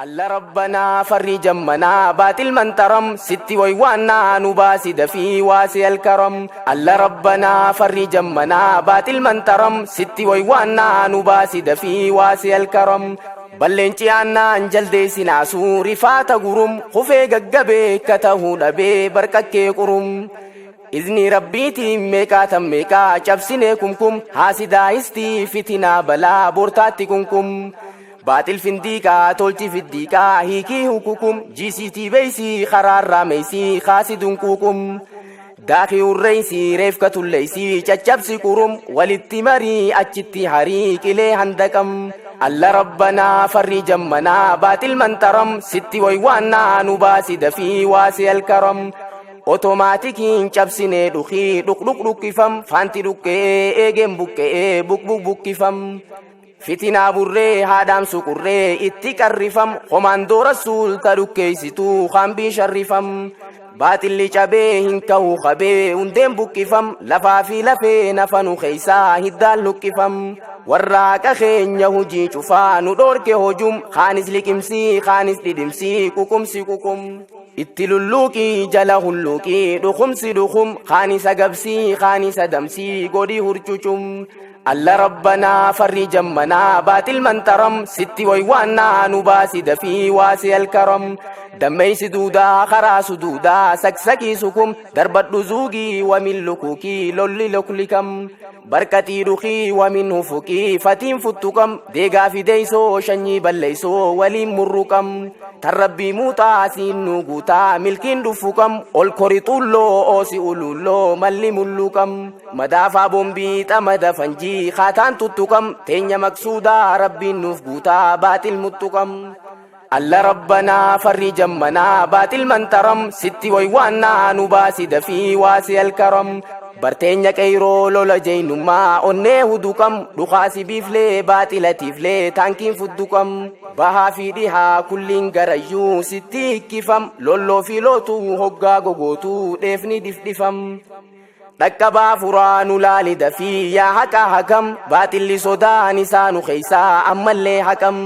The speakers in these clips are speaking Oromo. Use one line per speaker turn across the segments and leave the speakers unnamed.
Alla rabbanaa farri jammanaa baatil mantaram sitti waywaannaa nu baasi dafii waasi alkaram. Alla rabbanaa farri jammanaa baatil mantaram sitti waywaannaa nu baasi dafii waasi alkaram. Balleenci aannaan jaldeessi naasuu rifaata gurum kufee gaggabee ka tahuu dhabee barqakkee qurum. Izni rabbiitiin meeqaa tan meeqaa cabsinee kumkum haasidaa fitinaa balaa bortaatti kunkum. Baaxil findiiqaa tolchi fiddiiqaa hiikii hukukum GCT beeysii karaarraa meeysii kaasi dunquuqum. Daakii hurreeysii reefka tulleeysii caccabsi qurum walitti marii achitti harii qilee handaqam. Alla rabbanaa farri jammanaa baaxil mantaram sitti waywaannaa nu baasi dafii waasi alkaram. Otomaatikiin cabsinee dhukii dhuqdhuq dhukkifam faanti dhuqqee eegeen buqqe'ee buqbuq buqqifam. Fitinaa burree haadhaan suqurree itti qarrifam komaandoo rasuulta dhukkeessituu haambii sharrifam. Baaxilli cabee hin ka'u qabee hundeen buqqifam lafaa fi lafee nafanu keeysaa hiddaan luqqifam. Warraaqa keenya hujii cufaa nu dhoorke hojum kaanis liqimsii kaanis dhidhimsii ququmsi ququm. Itti lulluuqii jala hulluuqii dhukumsi dhukum kaanis agabsii kaanis adamsii godhii hurcucum. Alla rabbanaa farri jammanaa baaxil mantaram sitti waywaannaa nu baasi dafii waasi alkaram. Dammeeysi duudaa karaa suduudaa saksakii sukum darbadhu zuugii wamin lukuukii lolli loklikam. Barkatii dhukii wamin hufuqii fatiin futtuqam deegaa fideeysoo shanyii balleeysoo waliin murruqam. Tarrabbii muuxaa siin nu guutaa milkiin dhuffuqam ol kori xulloo oosi ululloo malli mulluqam. Madaafaa bombii xamada fanjii kaataan tuttuqam teenya maqsuudaa rabbiin nuuf guutaa baaxil muttuqam. Alla rabbanaa farri jammanaa baaxil mantaram sitti waywaannaa nu baasi dafii waasi alkaram. Barteenya qeyroo lola jeenyummaa onnee huduqam dhukaasi biiflee baaxilatiiflee taankiin fudduqam. Bahaa fi dhihaa kulliin garayyuu sitti hikkifam lolloo fi lootuu hoggaa gogootuu dheefni dhifdhifam. Dhaqqabaa furaa nu laali dafii yaa haqa hakam baaxilli sodaan isaa nu keeysaa ammallee haqam.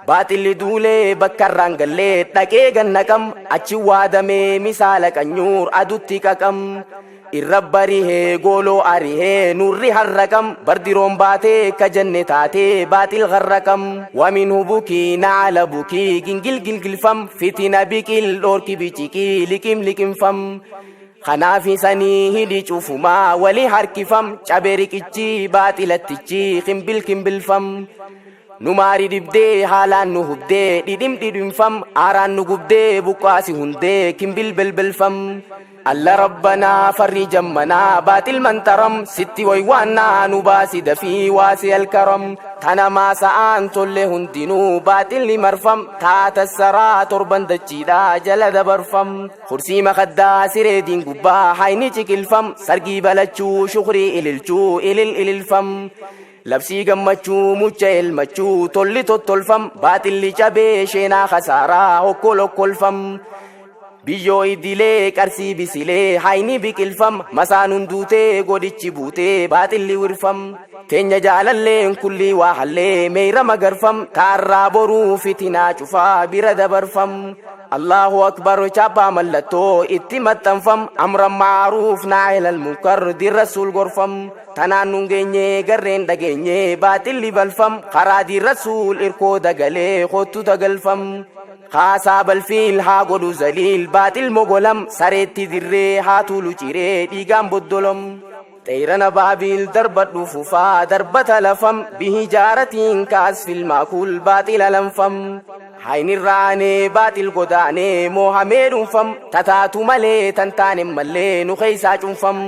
Baaxilli duulee bakka irraan gallee dhaqee gannaqam achi waadamee misaala qanyuur adutti qaqam. Irra barihee gooloo arihee nurri harraqam bardiroon baatee ka jenne taatee baaxil garraqam. Wamin hubukii naala bukii gingil gilgilfam fitina biqil dhoorki biciqii liqim liqimfam. Kanaaf isanii hidhi cufumaa wali harkifam cabee riqichi baaxilattichi kimbil kimbilfam. Nu maari dhibdee haalaan nu hubdee dhidhim dhidhimfam aaraan nu gubdee buqqaasi hundee kimbil belbelfam. Alla rabbanaa farri jammanaa baaxil mantaram sitti waywaannaa nu baasi dafii waasi alkaram. Tana maasa'aan tolle hundinuu baaxilli marfam taata saraa torban dachiidhaa jala dabarfam. Kursii makaddaa sireediin gubbaa hayni ciqilfam sargii balachuu shukrii ililchuu ilil ililfam. Labsii gammachuu mucha elmachuu tolli tottolfam baaxilli cabee sheenaa kasaaraa hokkol hokkolfam. Biyyoo idilee qarsii bisilee hayni biqilfam masaan hunduutee godichi buutee baaxilli wirfam. Teenya jaalalleen kullii waa hallee meeyra magarfam taarraa boruu fitinaa cufaa bira dabarfam. Allahu akbar chaappaa mallattoo itti maxxanfam amran maaruuf naahilal munkar dirrasuul gorfam. Tanaan nun geenye garreen dhageenye baaxilli balfam karaa dirrasuul irkoo dagalee kottu dagalfam. Kaasaa balfiil haa godhu zaliil baaxil mogolam sareetti dirree haa tuulu ciree dhiigaan boddolam. Xeyrana baabiil darbadhu fufaa darbata lafam bihijaaratiin kaas filmaakul baaxila lanfam. Haynirraanee baaxil godaanee moohamee dhuunfam tataatu malee tan taane mallee nu keeysaa cunfam.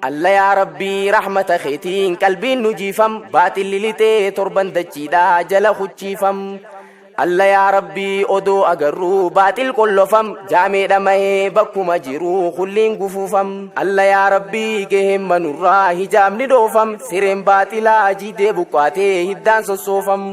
Alla yaa rabbii rahmata keetiin qalbiin nu jiifam baaxilli lixee torban dachiidhaa jala huchiifam. Alla yaa rabbii odoo agarruu baaxil qollofam jaamee dhamahee bakkuma jiruu kulliin gufuufam. Alla yaa rabbii gaheen manurraa hijaabni dhoofam sireen baaxilaa jiidee buqqaatee hiddaan sossoofam.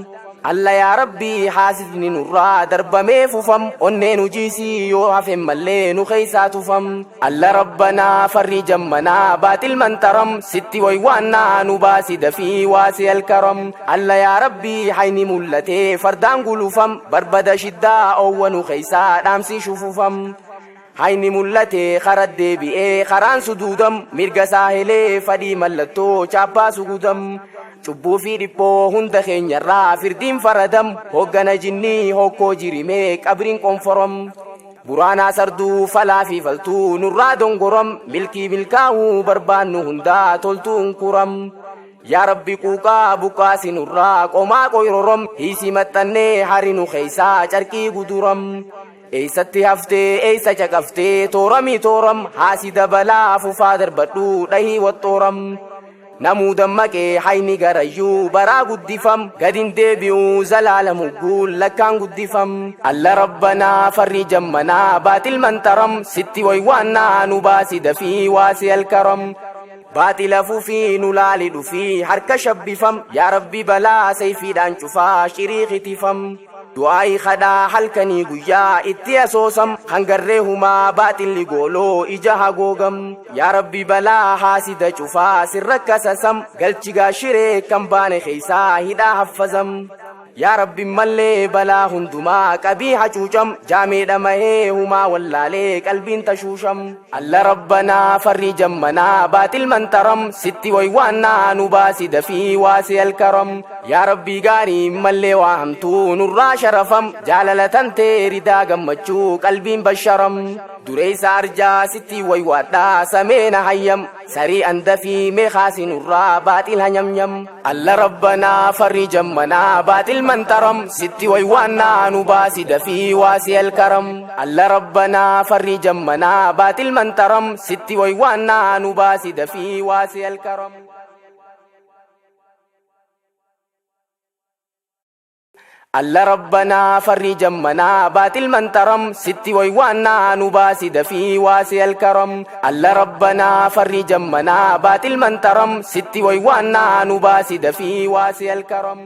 Alla yaa Rabbii, haasidni nurraa darbamee fufam, onnee nu jiisii yoo hafen mallee nu keeysaa tufam. Alla Rabbanaa, farri jammanaa, baaxil mantaram, sitti waywaannaa nu baasi dafii waasi alkaram. Alla yaa Rabbii, hayni mul'atee fardaan gulufam, barbada shiddaa oowwa nu keeysaa dhaamsi shufufam. Hayni mul'atee kara deebi'ee karaan suduudam, mirga saahilee fadhii mallattoo chaappaa sugudam. Cubbuu fi dhiphoo hunda keenyarraa firdiin faradam, hoggana jinnii hokkoo jirimee qabriin qonforom. Buraanaa sarduu falaa fi faltuu nurraa dongorom, milkii milkaa'uu barbaannu hundaa toltuun kuram. Yaa Rabbi, quuqaa buqqaasi nurraa qomaa qoyrorom, hiisii maxxannee harinu keeysaa carqii guduram. Eeysatti haftee, eeysa caqaftee, tooramii tooram, haasi dabalaa fufaa darbadhu dhahii waxxooram. Namuu dammaqee hayni garayyuu baraa guddifam, gadin deebi'uu zalaala mugguun lakkaan guddifam. Alla Rabbanaa, farri jammanaa, baaxil mantaram, sitti waywaannaa nu baasi dafii waasi alkaram. Baaxila fufii nu laali dhufii harka shabbifam, yaa Rabbi balaa sayfiidhaan cufaa shirii kitifam. Du'aayi kadhaa halkanii guyyaa itti asoosam, hangarree humaa baaxilli gooloo ija hagoogam. Yaa Rabbi, balaa haasida cufaa sirra kasasam, galchi gaashiree kan baane keeysaa hidhaa haffazam. Yaa Rabbi, mallee balaa hundumaa qabii hacuucam, jaameedha mahee humaa wallaalee qalbiin tashuusham. Alla Rabbanaa, farri jammanaa, baaxil mantaram, sitti waywaannaa nu baasi dafii waasi alkaram. Yaa Rabbi, gaarii mallee waa hamtuu nurraa sharafam, jaalala tantee ridaa gammachuu qalbiin basharam. Dureessa arjaa sitti waywaadhaa sameena hayyam, sarii andafii meeqaasi nurraa baaxil hanyamnyam. Alla Rabbanaa, farri jammanaa, baaxil mantaram, sitti waywaannaa nu baasi dafii waasi alkaram. Alla Rabbanaa, farri jammanaa, baaxil mantaram, sitti waywaannaa nu baasi dafii waasi alkaram. Alla Rabbanaa, farri jammanaa, baaxil mantaram, sitti waywaannaa nu baasi dafii waasi alkaram. Alla Rabbanaa, farri jammanaa, baaxil mantaram, sitti waywaannaa nu baasi dafii waasi alkaram.